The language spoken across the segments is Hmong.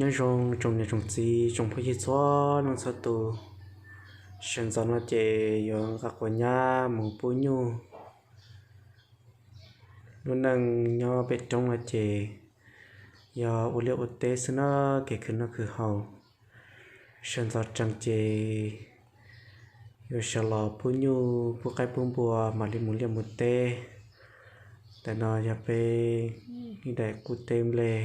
Nyob zoo tsoom niam tsoom txiv tsoom phooj ywg txhua leej txhua tus, sawv ntxov no ces yuav nqa quav nyab mus pub nyuj. Lub neej nyob pem roob no ces yog ua liaj ua teb xwb na, kev khwv noj khwv haus. Sawv ntxov tsees ces yuav sawv los pub nyuj pub qaib pub npua mam li mus liaj mus teb. Ntawm no yog peb ib daim qub teb nplej.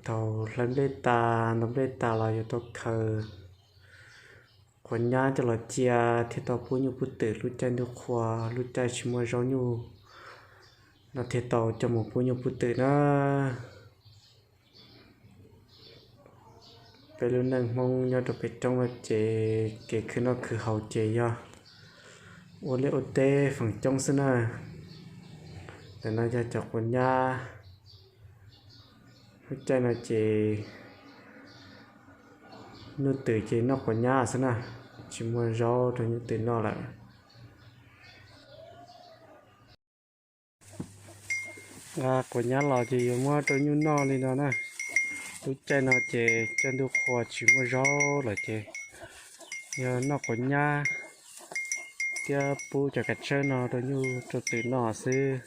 Thaum hlawv nplej tas ntaus nplej tas los yuav tau khaws quav nyab coj los cia thiaj tau pub nyuj pub twm lub caij ntuj qhua, lub caij tsis muaj zaub nyuj no thiaj tau coj mus pub nyuj pub twm na. Peb lub neej Hmoob nyob rau pem roob no ces kev khwv noj khwv haus ces yog ua liaj ua teb feem coob xwb na. Ntawm no yog cov quav nyab. Lub caij no ces nyuj twm ces noj quav nyab xwb na, tsis muaj zaub rau nyuj twm noj lawm. Nqa quav nyab los ces yuav muab rau nyuj noj li no na. Lub caij no ces caij ntuj qhua tsis muaj zaub lawm ces yog noj quav nyab thiab pub cov kav tsawb no rau nyuj rau twm noj xwb.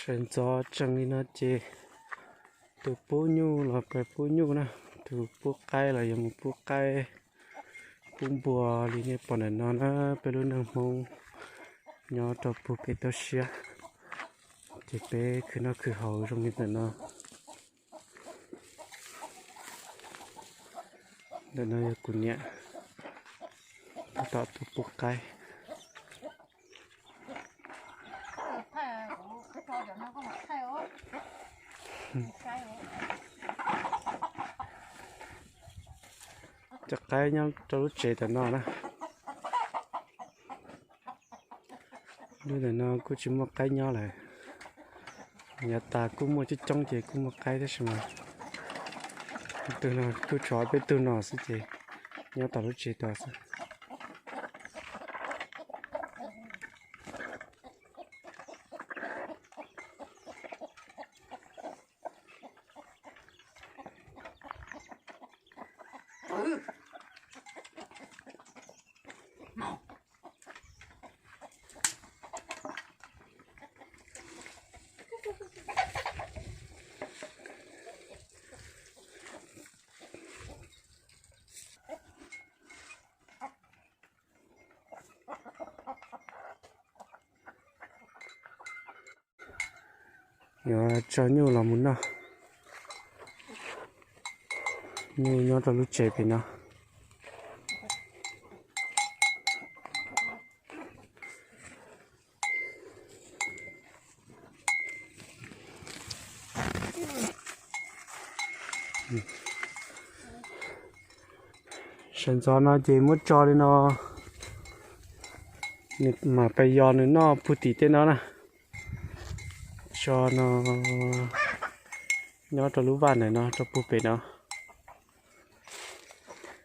Sawv ntxov tsees li no ces tus pub nyuj los pab pub nyuj na, tus pub qaib los yuav mus pub qaib pub npua li nej pom ntawm no na. Peb lub neej Hmoob nyob rau puag pem toj siab ces peb khwv noj khwv haus zoo li ntawm no. Ntawm no yog kuv niam tab tom tuaj pub qaib. Cov qaib nyob rau lub tsev tam no na. Lub ntawm no kuj tsis muaj qaib nyob lawm. Yav tas kuj muaj coob coob ces kuj muaj qaib tab sis mas tus no kuj tshuav peb tug no xwb ces nyob tom lub tsev tod xwb. Yuav tso nyuj los mus noj. Nyuj nyob rau lub tsev pem no. Sawv ntxov no ces muab tso li no, nws mam pais yos nws noj puag tim tej no na. Tso no nyob rau lub vaj ntawm no rau puag pem no.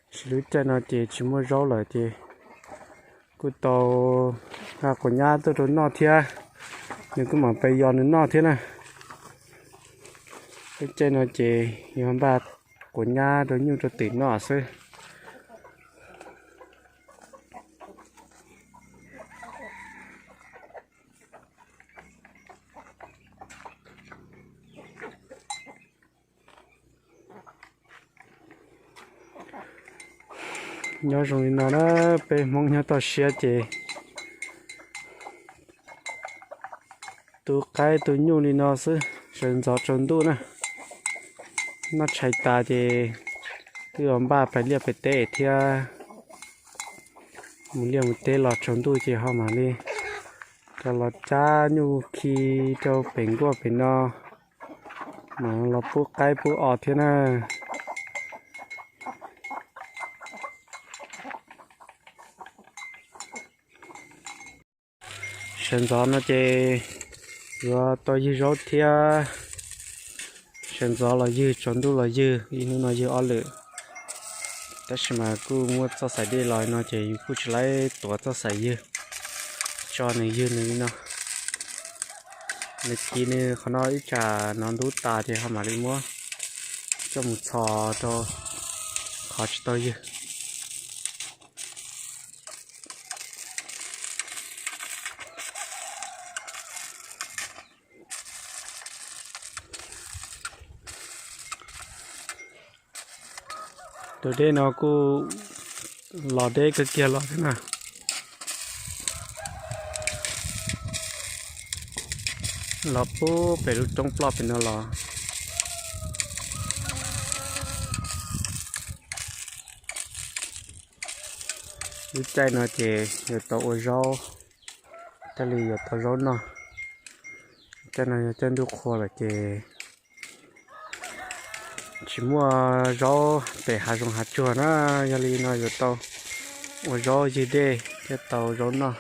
Tab sis lub caij no ces tsis muaj zaub lawm ces kuj tau nqa quav nyab tuaj rau noj thiab, nws kuj mam pais yos nws noj thiab na. Lub caij no ces yog npaj quav nyab rau nyuj rau twm noj xwb. Nyob zoo li no na, peb Hmoob nyob toj siab ces tu qaib tu nyuj li no xwb, sawv ntxov tsaus ntuj na. Noj tshais tas ces twb yuav npaj pais liaj pais teb thiab. Mus liaj mus teb los tsaus ntuj ces ho mam li rov los cab nyuj khi rau pem nkuaj pem no, mam los pub qaib pub os thiab na. Sawv ntxov no ces yuav tau ywg zaub thiab. Sawv ntxov los ywg, tsaus ntuj los ywg, ib hnub no ywg ob lwm. Tab sis mas kuj muaj txoj xaim dej los no ces yus kuj tsis laib tuav txoj xaim ywg, tso nws ywg nws li no. Nws ci nws qhov no ib tsam nov ntub tas ces ho mam li muab coj mus txhos rau qhov tsis tau ywg. Tus dej no kuj los deb kawg kiag los thiab na. Los puag pem lub roob ploj pem no los. Lub caij no ces yuav tau ua zaub, thiaj li yuav tau zaub noj. Caij no yog caij ntuj qhua lawm ces tsis muaj zaub pem hav zoov hav tsuag na, yog li no yuav tau ua zaub ywg dej thiaj tau zaub noj.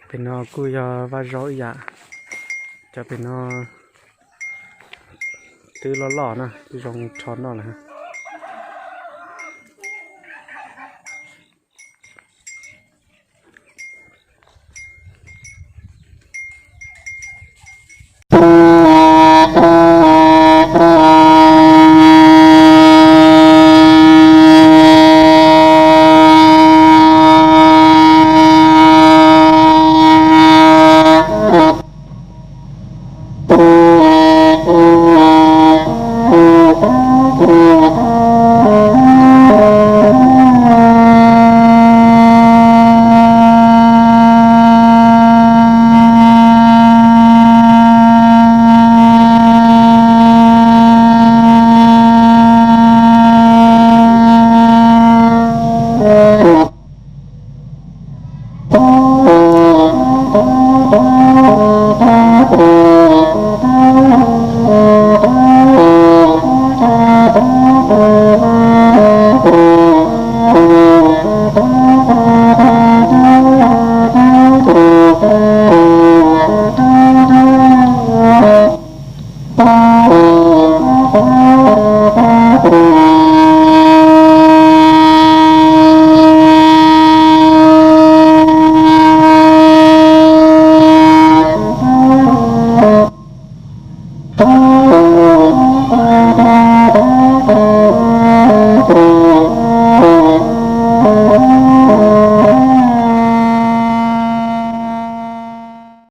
Pem no kuj yog vaj zaub ib yam, cov pem no twb loj loj na, twb zoo rho noj lawm.